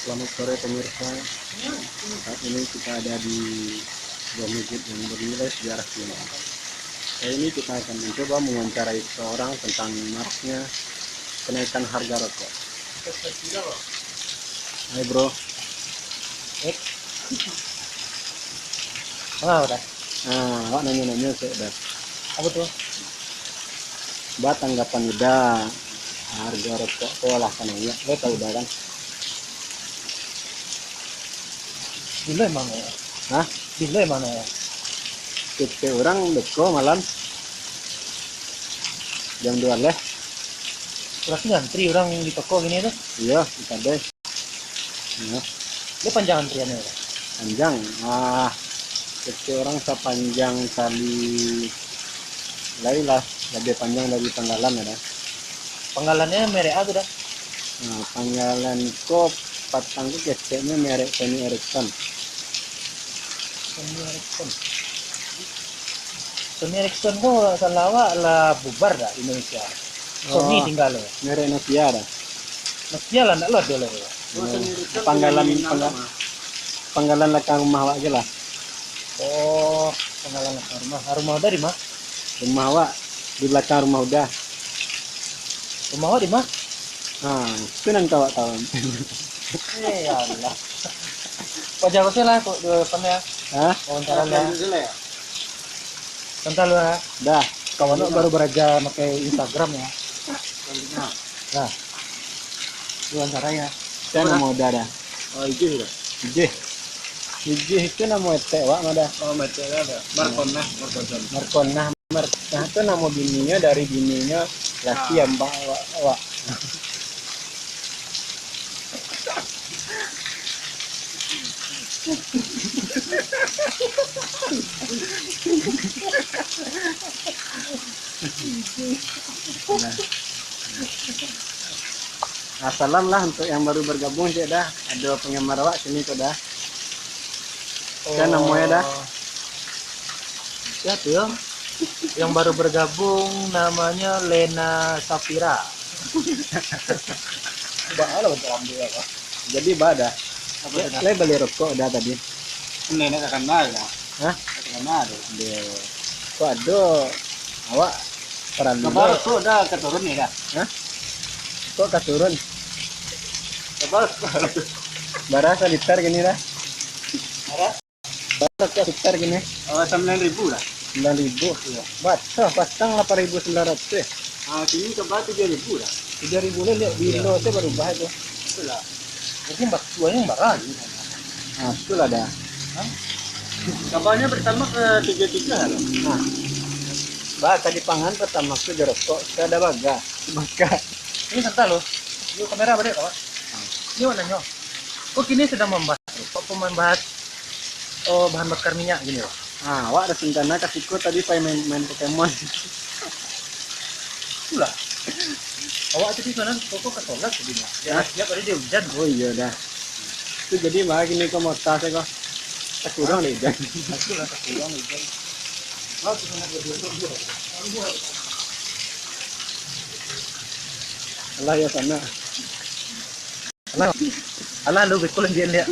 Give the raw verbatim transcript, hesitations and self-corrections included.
Selamat sore pemirsa, saat ini kita ada di sebuah masjid yang bernilai sejarah Cina. Kali ini kita akan mencoba mewawancarai seseorang tentang masifnya kenaikan harga rokok. Hai bro. Eh. Manga, Uda? Nah, awak nanya-nanya cek dah. Apa tu? Ba tanggapan Uda, harga rokok tu lah ka naiak, lo tau Uda kan? Bilo emang naiak? Hah? Bilo emang naiak? Kecek urang beko malam jam duo baleh. Berarti ngantri urang di toko kini tu? Iyo, di kadai. Nah, dia panjang antriannya, Pak? Panjang. Ah, kecek urang sapanjang tali lai lah, lebih panjang dari panggalan ada. Panggalannya merek apa dah? Nah, panggalan ko patang ko keceknya merek Sony Ericsson. Sony Ericsson. Sony Ericsson ko salah awak lah bubar dah Indonesia. Sony Oh, tinggal lo. Merek Nokia dah. Nokia lah ndak lo ado lagi. Oh, Sony Ericsson panggalan, punya Minang pangga-, mah. Panggalan lakang rumah awak je lah. Oh, panggalan lakang rumah. Ah, rumah Uda di mana? Rumah awak di belakang rumah Uda. Rumah awak di mana? Ha, itu nan kawak tawan. Eh, ya Allah. Wajar kau sih lah, kok dua pandai ya. Hah? Wawancara lah. Santai lu ya. Dah. Kawan lu baru baraja pakai Instagram ya. Nah. Lu wawancarai ya. Saya namo Uda dah. Oh, Ijih dah. Ijih. Ijih itu namo etek wak mah dah. Oh, etek wak dah. Markonah, Markonah. Markonah, Markonah itu namo bininyo dari bininyo laki Ah. ambak wak, wak. Nah. Ah, salam lah untuk yang baru bergabung, cek dah. Ado penggemar awak sini tu dah. Kan namanya dah? Oh. Siapa ya? Yang baru bergabung namanya Lena Safira. Bah lah bantuak ambil apa? Jadi bah dah. Apa tu dah? Lai bali rokok dah tadi. Ini nak terkenal dah. Hah? Terkenal dah. Dia. Kok ado awak paralu Kabar dah. Rokok dah keturun ni dah. Hah? Kok keturun? Kabar rokok. Bara saliter kini dah. Bara? Bara rokok saliter kini? Oh, sembilan ribu dah. Sembilan ribu? Iya. Batah, patang lapan ribu sembilan ratus. Ah, kini kabar tujuh ribu dah. Tiga ribu lah, lihat di Indo tu baru ubah tu. Itulah. Mungkin batu aja yang barang. Ah, itulah dah. Hah? Kabarnya pertama ke tiga tiga lah. Nah. Bah, tadi pangan pertama tu jerokok, ada baga. Baga. Ini santai loh. Yuk kamera balik, Pak. Ah. Ini awak nanyo. Kok kini sedang membahas, kok membahas, oh, bahan bakar minyak gini, Pak? Ah, awak ada rencana ka siko tadi pai main, main Pokemon. Itulah. Awak tadi sana koko ka solat tadi, Mak. Hah? Siap tadi dia hujan. Oh iya dah. Tu jadi mah gini ko mota saya ko. Takurang deh hujan. Itulah takurang hujan. Awak tu sana berdua. Alah ya sana. Alah, alah lu beko lanjuan dia.